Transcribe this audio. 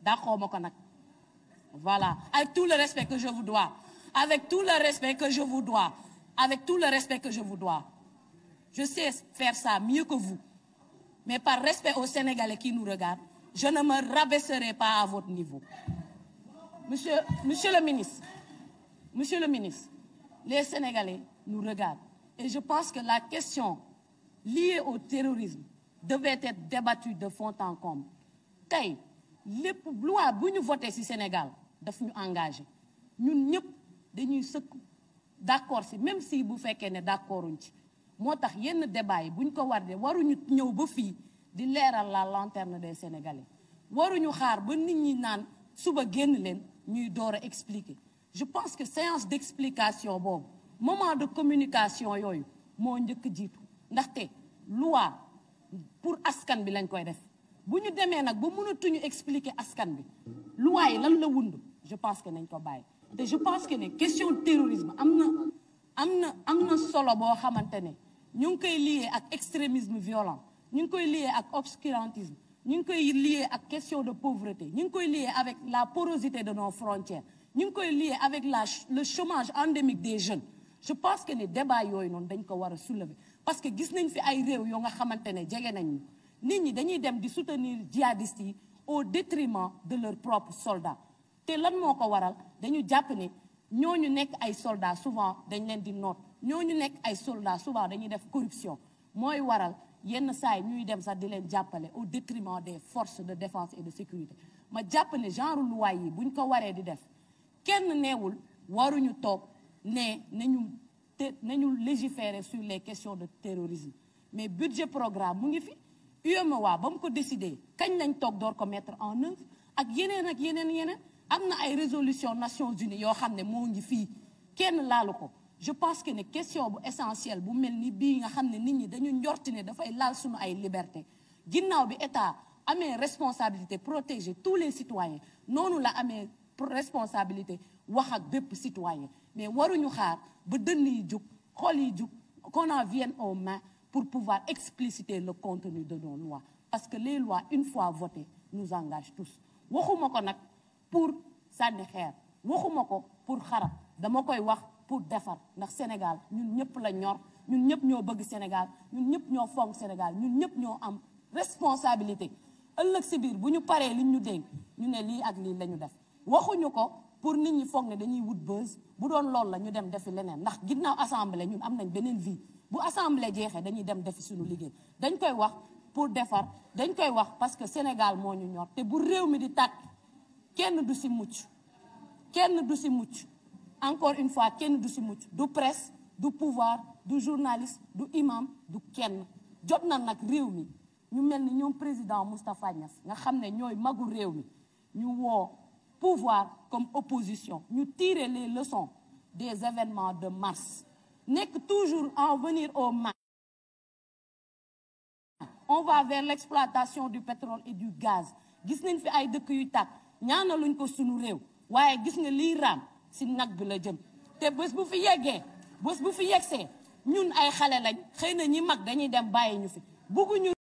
d'accord ma ko nag voilà avec tout le respect que je vous dois avec tout le respect que je vous dois avec tout le respect que je vous dois je sais faire ça mieux que vous mais par respect aux Sénégalais qui nous regardent je ne me rabaisserai pas à votre niveau monsieur le ministre les Sénégalais nous regardent et je pense que la question liée au terrorisme devait être débattue de fond en comble tey lépp loi bu ñu voté ci Sénégal daf ñu engagé ñun ñëpp dañuy sëkk d'accord ci même si bu fekkee ne d'accorduñ ci moo tax yenn débat yi bu ñu ko war de waruñu ñëw ba fii di leeral la lanterne des Sénégalais waruñu xaar ba nit ñi naan suba génn leen ñuy door a expliquer je pense que séance d'explication boobu moment de communication yooyu moo njëkk jiitu ndaxte loi pour askan bi lañ koy def bu ñu demee nag ba mënatuñu expliquer askan bi loi yi lan la wund je pense que nañ ko bàyyi te je pense que ne question terrorisme am na solo boo xamante ne ñu ngi koy lié ak extrémisme violent ñu ngi koy lié ak obscurantisme ñu ngi koy lié ak question de pauvreté ñu ngi koy lié avec la porosité de nos frontières ñu ngi koy lié avec le chômage endémique des jeunes je pense que ne débat yooyu noonu dañ ko war a soulever parce que gis nañ fi ay réew yoo nga xamante ne jege nañ ñu nit ñi dañuy dem di soutenir djihadistes yi au détriment de leurs propres soldats te lan moo ko waral dañu jàpp ne ñooñu nekk ay soldats souvent dañ leen di noot ñooñu nekk ay soldats souvent dañuy def corruption mooy waral yenn saay ñuy dem sax di leen jàppale au détriment des forces de défense et de sécurité ma jàpp ne genre loi yi buñ ko waree di def kenn neewul waruñu toog ne nañu légiférer sur les questions de terrorisme mais budget programme mu ngi fi UEMOA ba mu ko décidé kañ lañ toog door ko mettre en œuvre ak yeneen am na ay résolution Nations Unies yoo xam ne moo ngi fii kenn laalu ko je pense que ne question bu essentielle bu mel ni bii nga xam ne nit ñi dañu njorti ne dafay laal suñu ay liberté ginnaaw bi état amee responsabilité protéger tous les citoyens noonu la amee responsabilité wax ak bépp citoyen mais waruñu xaar ba dënn yi jug xol yi jug qu'on en vienne aux mains pour pouvoir expliciter le contenu de nos lois parce que les lois une fois votées nous engagent tous waxuma ko nag pour sànni xeer waxuma ko pour xarab dama koy wax pour defar ndax Sénégal ñun ñëpp la ñor ñun ñëpp ñoo bëgg Sénégal ñun ñëpp ñoo fonk Sénégal ñun ñëpp ñoo am responsabilité ëllëg si biir bu ñu paree liñ ñu dénk ñu ne lii ak lii la ñu def waxuñu ko pour nit ñi foog ne dañuy wut buzz bu doon loolu la ñu dem defi leneen ndax ginnaaw assemblée ñun am nañ beneen vie bu assemblée jeexee dañuy dem defi suñu liggéey dañ koy wax pour defar dañ koy wax parce que Sénégal moo ñu ñor te bu réew mi di tàkk kenn du si mucc encore une fois kenn du si mucc du presse du pouvoir du journaliste du imam du kenn jot na nag réew mi ñu mel ni ñoom président Moustapha Niasse nga xam ne ñooy magu réew mi ñu woo pouvoir comme opposition ñu tirer les leçons des événements de mars nekk toujours en venir au mal on va vers l'exploitation du pétrole et du gaz gis nañ fi ay dëkk yu tàkk ñaanaluñ ko sunu réew waaye gis nga liy raam si nag bi la jëm te bés bu fi yegsee ñun ay xale lañ xëy na ñi mag dañuy dem bàyyi ñu fi bugguñu